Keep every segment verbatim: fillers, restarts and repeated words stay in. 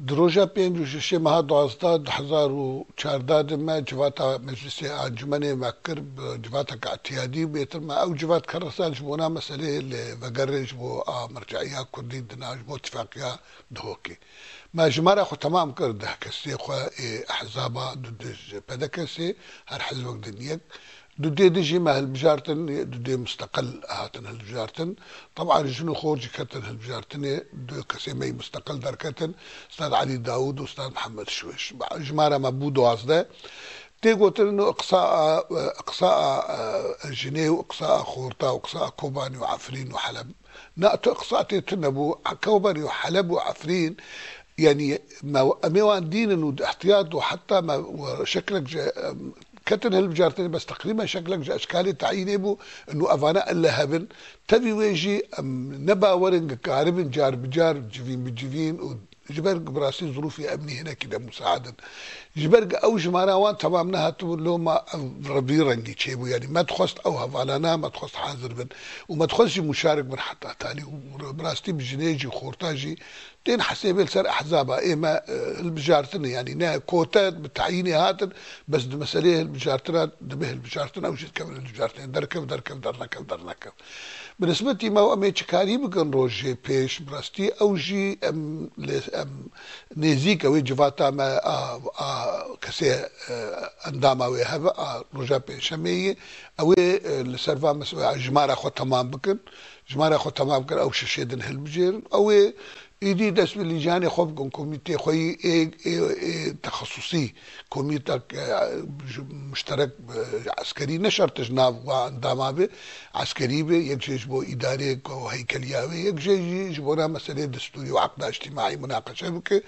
Di roja pênc û şeşê meha duwazdeh du hezar û çardeh de me civata Meclisê Encûmenê me kir bi civateke îtiyadî û bêtir me ew civat kerresen ji bona meseleyê li vegerê ji bo a merceîya kurdî dina ji bo tifaqiya Duhokê. Me jimara xwe temam kir, deh kesê xwe ê ehzaba du dê ji P D K'ê, her hizbek din yek. Du dê de jî me hilbijartin, du dê musteqil hatin hilbijartin. Teban jin û xor jî ketin hilbijartinê, du kesê me yî musteqil derketin, Stad Elî Dawûd û Stad Mihemed Şwêş. Jimara me bû duwazdeh. Tê gotin û qisa a, qisa a, e, jinê û qisa a xorta û qisa a Kobanî û Efrîn û Heleb. Na, tu qisa tê tune bû, Kobanî û Heleb û Efrîn, yanî me, em ê wan dînin û ihtiyat û heta me we şeklek ji, em, ketin hilbijartinê, bes teqrîben şeklek ji eşkalê tayînê bû, û evana elle hebin. Tevî wê jî em ne bawerin ki karibin car bi car, civîn bi civîn û ji ber ku bi rastî zirûfê emnî hinekî de musaid in. Ji ber ku ew jimara wan temam nehatibû, loma ev revî rengî çêbû. Yanî me dixwest ew hevalana, me dixwest hazir bin. Û me dixwest jî muşarik bin heta tanî. Û bi rastî bi jinê jî, xorta jî tên hesêbê li ser ehzaba ê me, e, hilbijartin e. Yanî ne kote bi tayînê hatin, bes di meseleyê hilbijartina dibe hilbijartin, ew jî dikevin hilbijartinê. Derkev, derkev, dernekev, dernekev. Bi nisbetî me û em ê çi karî bikin rojê pêş, bi rastî ew jî em lê, em nêzîk e wê civata me a, a kesê, e, endama wê hebe a roja pêncşemê yê, ew ê, e, li ser van mesela jimara xwe temam bikin, jimara xwe temam bikin, ew şeşê din hilbijêrin, ew ê Êdî dest bi lîjanê xwe bikin, komîtê xwe yî ê, ê, ê texesusî, komîtek, e, ji muşterek, e, eskerî, ne şert ji nav wa endama be, eskerî be, yek jê ji bo îdarê ku heykeliya wê, yek jê jî ji bona meselê destûrî û eqda îctîmaî munaqeşe bike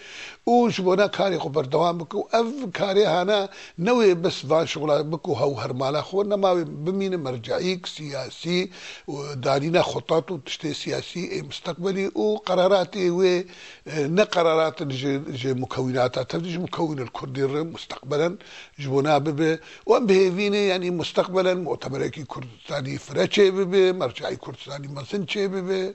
û ji bona karê xwe berdewam bike û ev karê hana ne wê bes van şixula bike û hew her mala xwe, nema wê bimîne merceîk siyasî û danîna xetat û tiştê siyasî ê musteqbelî û qeraratê wê, e, ne qeraratin ji, ji mukewînata tevdî, ji mukewînil kurdî re musteqbelen ji bona bibe û em bi hêvî ne, yanî musteqbelen mutemerekî Kurdistanî fire çêbibe, merceî Kurdistanî mezin çêbibe.